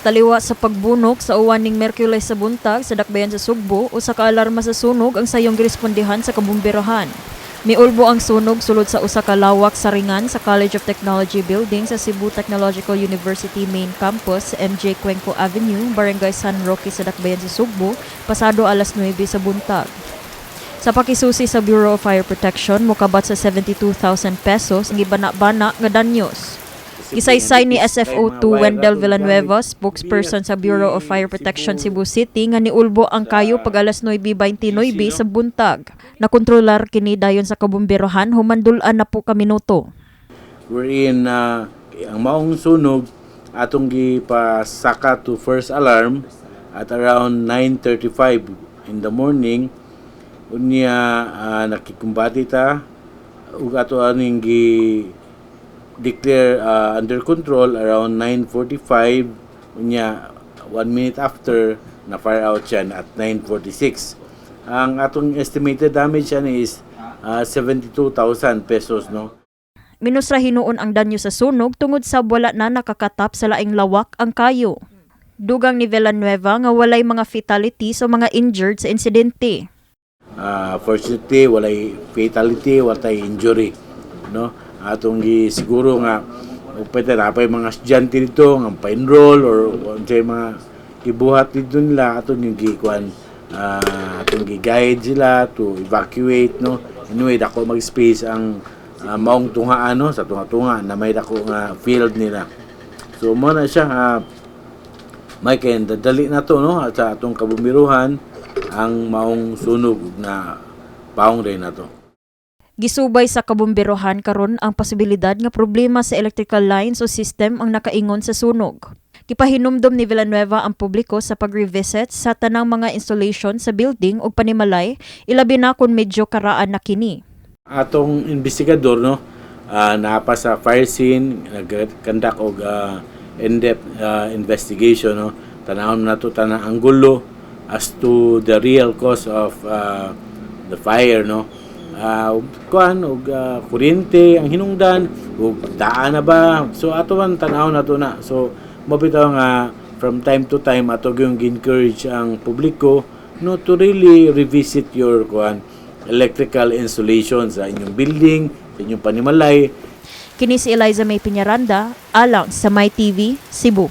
Taliwa sa pagbunok sa uwan ning Miyerkules sa buntag sa dakbayan sa Sugbo, usa ka alarma sa sunog ang sayong girespondehan sa kabomberohan. Miulbo ang sunog sulod sa usa ka lawak saringan sa College of Technology building sa Cebu Technological University Main Campus, MJ Cuenco Avenue, Barangay San Roque sa dakbayan sa Sugbo, pasado alas 9 sa buntag. Sa pakisusi sa Bureau of Fire Protection, mokabat sa 72,000 pesos ang gibana-bana nga danyos. Gisaysay ni SFO2 Wendell Villanueva, spokesperson sa Bureau of Fire Protection Cebu City, nga niulbo ang kayo pag alas 9:29 sa buntag. Nakontrolar kini dayon sa kabomberohan human dul-an napo ka minuto. Wherein ang maong sunog atong gipasaka to first alarm at around 9:35 in the morning. Unya nakikumbati ta ug ato aning gi declare under control around 9:45. Unya 1 minute after, na fire out siya at 9:46. Ang atong estimated damage ani is 72,000 pesos, no? Minus ra hinuon ang danyo sa sunog tungod sa wala na nakakatap sa laing lawak ang kayo. Dugang ni Villanueva nga walay mga fatalities o mga injured sa insidente. Fortunately, walay fatality, walay injury, no? Atong gisiguro nga ug pwede na pa mga estudyante dito nga pa-enroll or unsay mga gibuhat dito nila, atong yung gikuan, atong gi-guide sila to evacuate, no? Anyway, dako mag-space ang maong tungaan, no? Sa tunga-tunga na may dako nga field nila. So mo na siya, may kay dali na to, no, at sa atong kabomberohan ang maong sunog na paong rin na to. Gisubay sa kabomberohan karon ang posibilidad nga problema sa electrical lines o system ang nakaingon sa sunog. Gipahinumdom ni Villanueva ang publiko sa pag-revisit sa tanang mga installation sa building ug panimalay, ilabi na kung medyo karaan na kini. Atong investigador, no, naa pa sa fire scene, nag-conduct og in-depth investigation, no? Tanawon nato tanang anggulo as to the real cause of the fire, no? Kuan og kuryente ang hinungdan ug daan na ba, so ato man tan-awon nato na. So mao bitaw nga from time to time ato gyung gi-encourage ang publiko, no, to really revisit your kuan electrical installation sa inyong building, sa inyong panimalay. Kini si Eliza May Piñaranda, alang sa My TV, Cebu.